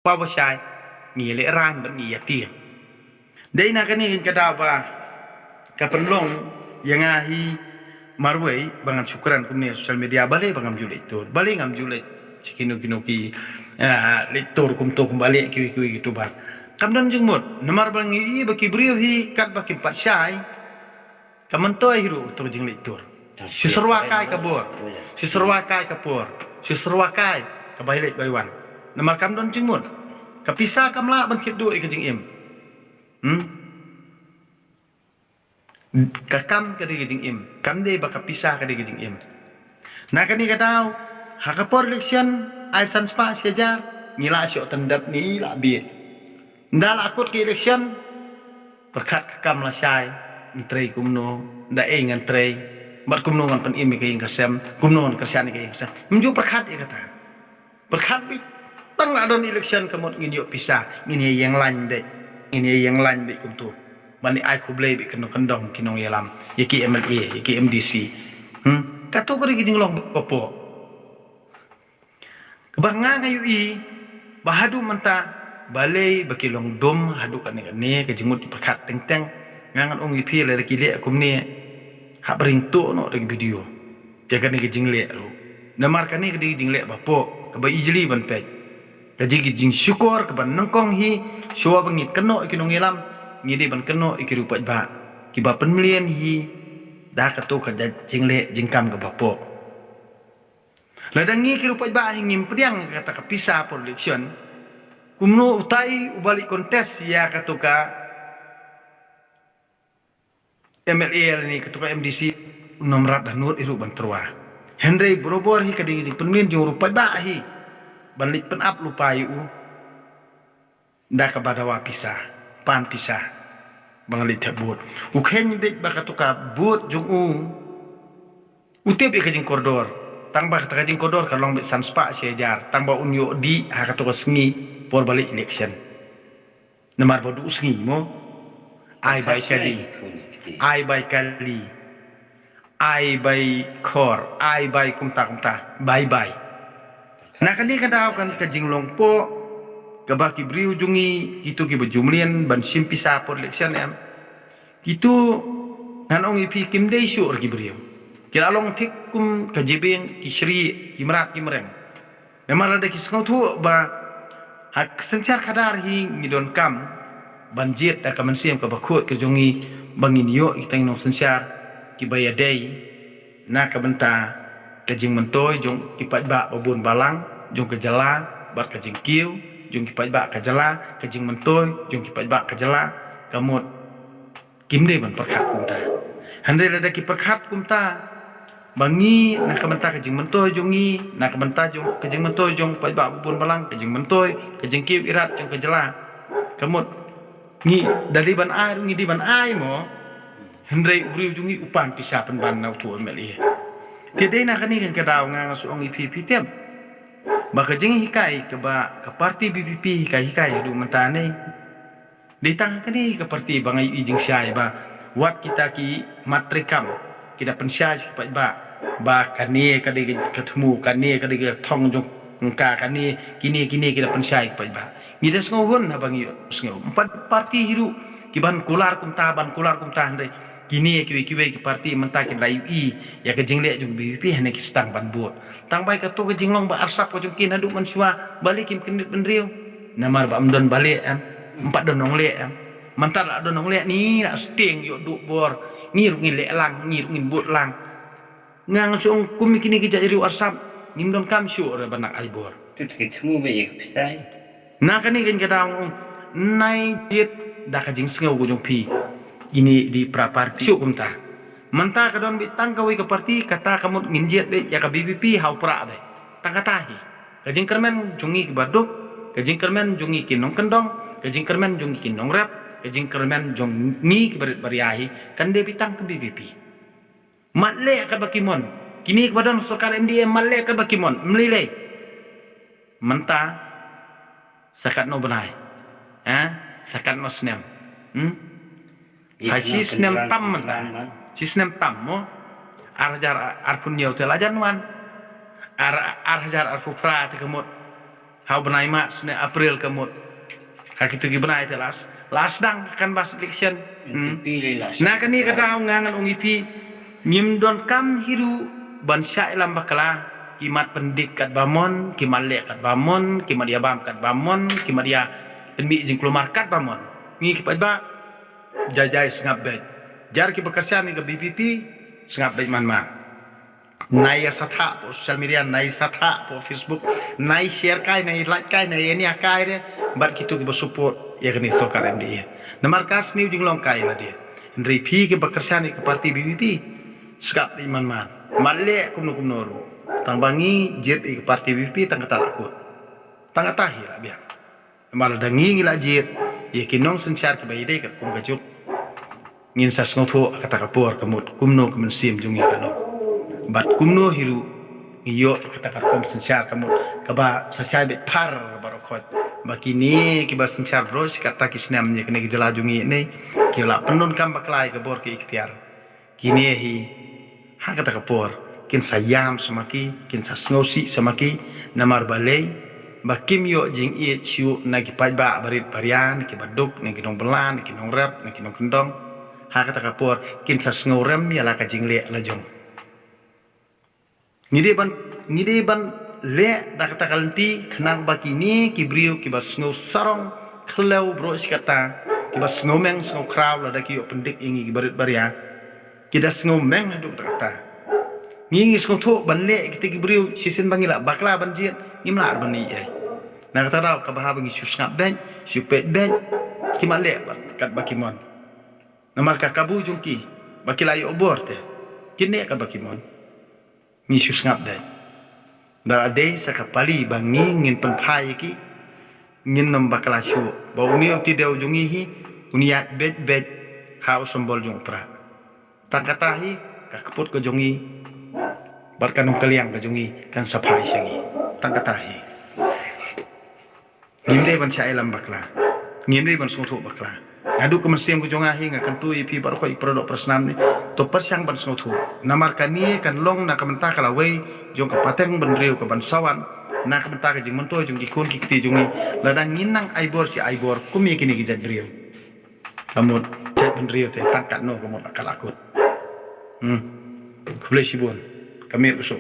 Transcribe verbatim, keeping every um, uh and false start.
Ba ba shai ngi leh rang ban ngi ïa tieng. Dei na kane ka daw ba ka pynlong ïa nga hi marwei ba ngan shu kren kumne social media, balei ba ngam ju leit tur, balei ngam ju leit shi kino kino ki, ah, leit tur kumto kumba leh kiwei kiwei ki tuber. Kam don jingmut namar ba ngi i ba ki briew hi katba kim pat shai. Ka myntoi hi ruh to jingleit tur. Shi syrwa kai ka bor. Shi syrwa kai ka por. Shi syrwa kai ka bai leit bai wan. Namar kam don jingmut. Ka pisa kam lah ban kit duh ïa ka jingim. Hmm? Ka kam ka dei ka jingim. Kam dei ba ka pisa ka dei ka jingim. Na kane ka daw ha ka por election ai san spah shi hajar ngi lah shoh tyndep ngi lah bieit. Nda lah kut ka election pyrkhat ka kam lashai, ngan trei kumno, da ei ngan trei, bad kumno ngan pynim ïa ka ïing ka sem, kumno ngan kyrshan ïa ka ïing ka sem. Mynjur pyrkhat ïa kata. Pyrkhat beit tang la don election ka mut ngin ïoh pisa, ngin ïa ïeng lain beit, ngin ïa ïeng lain beit kumto. Ban ïa ai khublei beit kyndong kyndong ki nongïalam, ïa ki M L A, ïa ki M D C. Hmm? Kato ka dei ka jinglong ba pok. Kaba nga nga ïohi ba haduh mynta balei ba ki long dum haduh kane kane ka jingmut pyrkhat teng teng. Nga ngan ong ïa phi lada ki leh kumne hap ring tuh noh da ki video. Ïa kane ka jingleh ruh. Namar kane ka dei ka jingleh ba pok kaba ijli ban peit. Ka dei ka jingshukor kaba nyngkong hi shuwa ba ngi kynnoh ïa ki nongïalam ngi dei ban kynnoh ïa ki riew paidbah kiba pynmlien hi da kato ka jingleh jingkam kaba pok. Lada ngi ki ruh paidbah hi ngim pdiang kata ka pisa por election, kumno utai uba leit contest ïa kato ka M L A lane kato ka M D C, u nongmrad da nud i ruh ban tyrwa. Hynrei barabor hi ka dei ka jingpynmlien jong u ruh paidbah hi ban leit pynap lypa ïa u. Da kaba dawa pisa, pan pisa ba nga leit thep vote. U kheiñ beit ba kato ka vote jong u u tip ïa ka jingkordor. Tang ba kata ka jingkordor ka long beit san spah shi hajar, tang ba un ïoh dih ha kato ka sngi por ba leit election. Namar ba duh sngi mo. Ai bai kali, ai bai kali, ai bai khor, ai bai kumta kumta, bai bai. Na kane ka daw kan ka jinglong pok kaba ki briew jong ngi kito kiba ju mlien ban shim pisa por election em. Kito ngan ong ïa phi kim dei shuh ruh ki briew. Ki la long thik kum ka jibing, ki shrieh, ki mrad ki mreng. Namar lada ki sngewthuh ba ha ka synshar khadar hi ngi donkam ban jied da ka mynsiem kaba khuid ka jong ngi ba ngin ïoh ïa ki tang nongsynshar kiba ïadei na ka bynta ka jingmyntoi jong ki paidbah babun balang jong ka jylla bad ka jingkiew jong ki paidbah ka jylla, ka jingmyntoi jong ki paidbah ka jylla, ka mut kim dei ban pyrkhat kumta. Hynrei lada ki pyrkhat kumta ba ngi na ka bynta ka jingmyntoi jong ngi, na ka bynta jong ka jingmyntoi jong paidbah babun balang, ka jingmyntoi ka jingkiew irat jong ka jylla, ka mut ngi da dei ban ai ruh ngi dei ban ai mo. Hynrei u briew jong ngi u pan pisa pynban na uto u M L A. Te dei na kane kan ka daw nga nga shu ong ïa phi, phi tip ba ka jinghikai kaba ka party V P P hikai hikai haduh mynta ne. Dei tang kane ka party ba nga ïohi jingshai ba wat kita ki mat treikam ki da pynshai sha ki paidbah ba kane ka dei ka thmu, kane ka dei ka thong jong ka, kane kine kine ki da pynshai ki paidbah. Ngi da sngew hun haba ngi ïohsngew. Ym pat party hi ruh ki ban kular kumta, ban kular kumta, hynrei kine kiwei kiwei ki party mynta ki la ïohi ïa ka jingleh jong V P P hynrei ki sdang ban bud. Tang bai kato ka jinglong ba arsap ka jong ki naduh mynshuwa balei kim kyndit bynriew. Namar ba ym don ba leh em, ym pat don nongleh em. Mynta la don nongleh ni la sting ïoh duh bor, ngi ruh ngin leh lang, ngi ruh ngin bud lang. Nga nga shu ong kum kine ki jait riew arsap ngim donkam shuh re ban ai bor. Tu tu ki thmu ba ïa ka pisa. Na kane kan ka daw ong nai jied da ka jingsngew ka jong phi. Ine di pra party shuh kumta. Mynta ka don beit tang kawei ka party kata ka mut ngin jied beit ïa ka V P P ha u prah beit. Tang kata hi. Ka jingkyrmen jong ngi kiba duk, ka jingkyrmen jong ngi ki nongkyndong, ka jingkyrmen jong ngi ki nongrep, ka jingkyrmen jong ngi kiba rit baria hi kan dei beit tang ka V P P. Mat leh katba ki mon. Kine kiba don sorkar M D A mat leh katba ki mon. Ym lei lei. Mynta sa katno bnai? Ha? Sa katno snem? Hmm? Sa shi snem tam mynta. Shi snem tam mo. Ar hajar arphew hynñiew te la jan wan. Ar, ar hajar arphew phra te ka mut. Ha u bnai March ne April ka mut. Ha kitu ki bnai te la s-, la sdang ka canvass election. Hmm. Na kane ka daw nga ngan ong ïa phi, ngim donkam hi ruh ban shah ïalam bakla. Ki mat pyndik katba mon, ki mat leh katba mon, ki mat ïa bam katba mon, ki mat ïa pynmih jingkulmar katba mon. Ngi ki paidbah, jai jai sngap beit. Jar kiba kyrshan ïa ka VPP, sngap beit man man. Nai ïa sathah hapoh social media, nai sathah hapoh Facebook, nai share kai, nai like kai, nai ïa nia kai re, bad kitu kiba support ïa kane ka sorkar MDA. Namar ka sniew jinglong kai lade. Hynrei phi kiba kyrshan ïa ka party VPP, sngap beit man man. Mat leh kumno kumno ruh. Tang ba ngi jied ïa ka party VPP tang kata la kut. Tang kata hi la biang. Namar lada ngi ngi la jied ïa ki nongsynshar kiba ïadei katkum ka juk, ngin sa sngewthuh ha kata ka por ka mut kumno ka mynsiem jong ngi ka long. Bad kumno hi ruh ngi ïoh ïa kata ka rukom synshar ka mut kaba sa shai beit phar baroh khoit. Ba kine kiba synshar baroh shi katta ki snem ïa kane ka jylla jong ngi ne ki la pyndonkam bakla ïa ka bor ka iktiar. Kine hi, ha kata ka por, kin sa ïam sa ma ki, kin sa sngewsih sa ma ki, namar balei, ba kim ïoh jingïeit shuh na ki paidbah barit baria, na ki baduk, na ki nongbylla, na ki nongrep, na ki nongkyndong. Ha kata ka por, kin sa sngewrem ïa la ka jingleh la jong. Ngi dei ban, ngi dei ban leh da kata ka lynti, khnang ba kine ki briew kiba sngew sarong khlaw baroh shi katta, kiba sngew meng sngew khraw lada ki ïoh pyndik ïa ngi ki barit baria, ki da sngew meng haduh katta katta. Ngi ngi sngewthuh ban leh kita ki briew shisien ba ngi la bakla ban jied, ngim lah ban ïeh ei. Na kata daw kaba haba ngi shu sngap beit, shu peit beit, ki mat leh bad katba ki mon. Namar ka kabu jong ki, ba ki la ïoh bor te, kin leh katba ki mon. Ngi shu sngap dei. Da la dei sa ka pali ba ngi ngin pynphai ïa ki, ngin nym bakla shuh. Ba une u Tidew jong ngi hi, un ïaid beit beit ha u symbol jong u Prah. Tang kata hi, ka kput ka jong ngi, bad ka nongkylliang ka jong ngi, kan sa phai sha ngi. Tang kata hi. Ngim dei ban shah ïalam bakla. Ngim dei ban sngewthuh bakla. Naduh ka mynsiem ka jong nga hi nga kyntu ïa phi baroh khoit para doh para snam ne. To pyrshang ban sngewthuh. Namar kane kan long na ka bynta ka lawei jong ka pateng bynriew ka ban sa wan. Na ka bynta ka jingmyntoi jong ki khun ki kti jong ngi. Lada ngin nang ai bor shi ai bor kum ïa kine ki jait briew. Ka mut jait bynriew te tang katno ka mut la ka la kut. Hmm. Khublei shibun. Ka miet u suk.